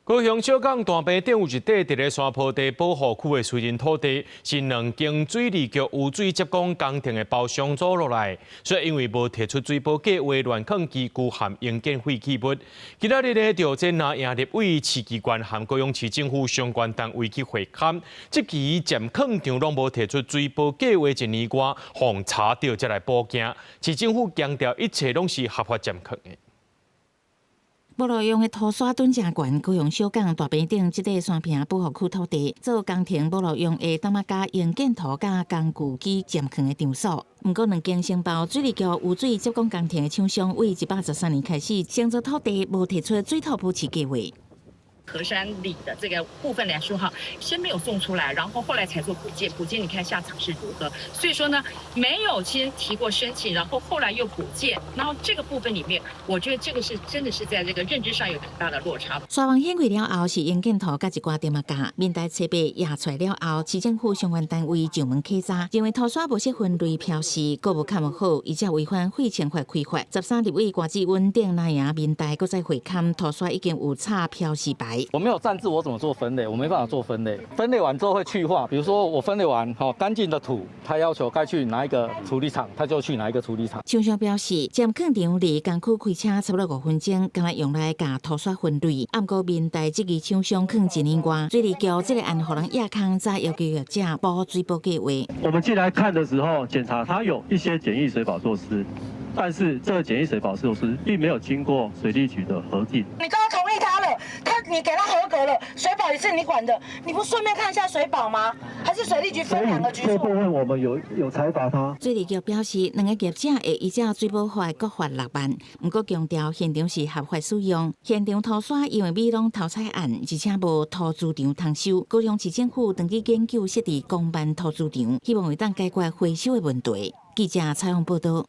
高雄小港大坪頂有一塊佇咧山坡地保護區的私人土地，是兩間水利局污水接管工程的包商租落來，所以因為無提出水保計劃，亂囥機具和營建廢棄物。今仔日呢，就這藍營立委、市議員和高雄市政府相關單位去會勘，這期佔礦場攏無提出水保計劃一年外，予查著才來報警。市政府強調一切攏是合法佔礦的。無路用的塗沙躉誠懸，高雄小港大坪頂這塊山坪保護區土地，做工程無路用的澹仔膠營建塗佮工具機佔礦的場所。毋過兩間承包水利局污水接管工程的廠商，為113年開始，承租土地無提出水土保持計劃。河山里的這個部分來說哈，先沒有送出來，然後後來才做補建，補建你看下場是如何？所以說呢，沒有先提過申請，然後後來又補建，然後這個部分裡面，我覺得這個是真的是在這個認知上有很大的落差。沙網顯開了後，是營建塗佮一寡澹仔膠，民代初八驗出來了後，市政府相關單位上門稽查，認為塗沙無適分類標示，閣無崁好，而且違反廢清法開發。13立委郭志溫等藍營民代閣再會勘，塗沙已經有插標示牌。我沒有站置，我怎麼做分類？我沒辦法做分類。分類完之後會去化，比如說我分類完，好乾淨的土，他要求該去哪一個處理廠，他就去哪一個處理廠。廠商表示，佔礦場離工區開車差不多5分鐘，敢若用來共塗沙分類。毋過民代質疑廠商囥一年外，水利局這個案予人壓空，才要求業者補水保計劃。我們進來看的時候，檢查它有一些簡易水保措施，但是這個簡易水保措施並沒有經過水利局的核定。你都要同意他了，你給他合格了，水保也是你管的，你不順便看一下水保嗎？還是水利局分兩個局處？這部分我們有裁罰他。水利局表示，兩個業者會依照水保法各罰6萬，毋過強調現場是合法使用。現場塗沙因為美濃偷採案，而且無塗資場通收。高雄市政府長期研究設置公辦塗資場，希望會當解決回收的問題。記者採訪報道。